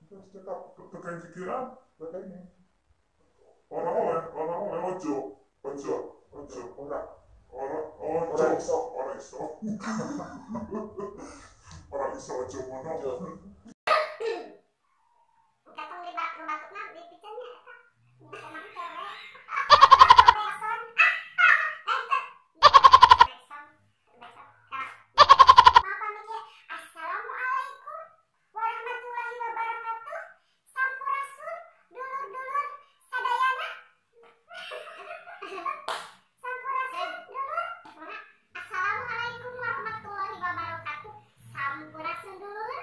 Terus cekap Tekan pikiran berapa ini? Ora oleh, ora oleh, ojo, ojo, ojo, Ora, ora, ojo, ora iso. Ora iso, ora iso, ojo ngono. Ojo. Katong di batukna di picannya eta. Emang cewek. Backsound. Backsound. Backsound. Maaf mikir. Assalamualaikum warahmatullahi wabarakatuh. Sampurasun dulur-dulur sadayana. Sampurasun dulur. Assalamualaikum warahmatullahi wabarakatuh. Sampurasun dulur.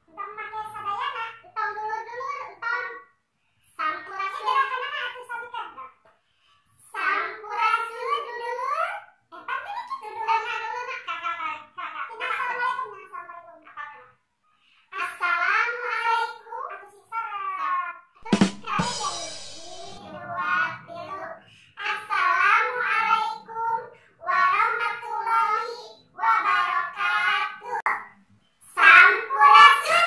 Entong make sadayana, entong dulur-dulur, entong sampurasun. Gerakanana atuh sabikeun. Sampurasun dulur. Pan tadi kitu dulurna dulurna kakak kakak. Assalamualaikum, assalamualaikum. Apa kana? Assalamualaikum atuh sing seret. Terus kali dua tilu. Assalamualaikum warahmatullahi wabarakatuh. Sampurasun. Sampurasun.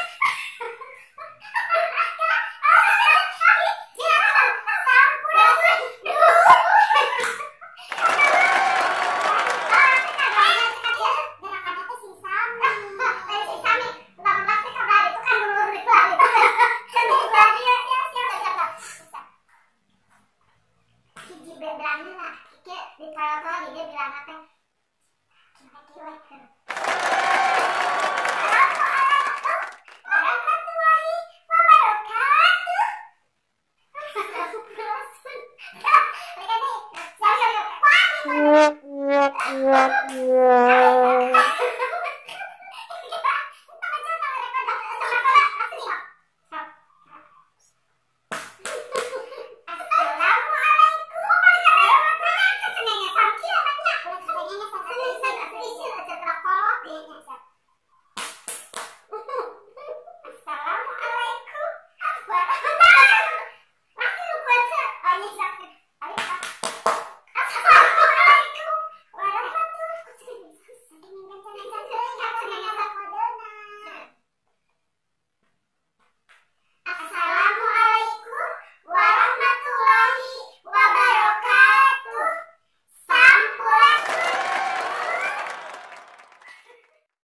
Assalamualaikum warahmatullahi wabarakatuh. Sampurasun. Siap, siap, siap.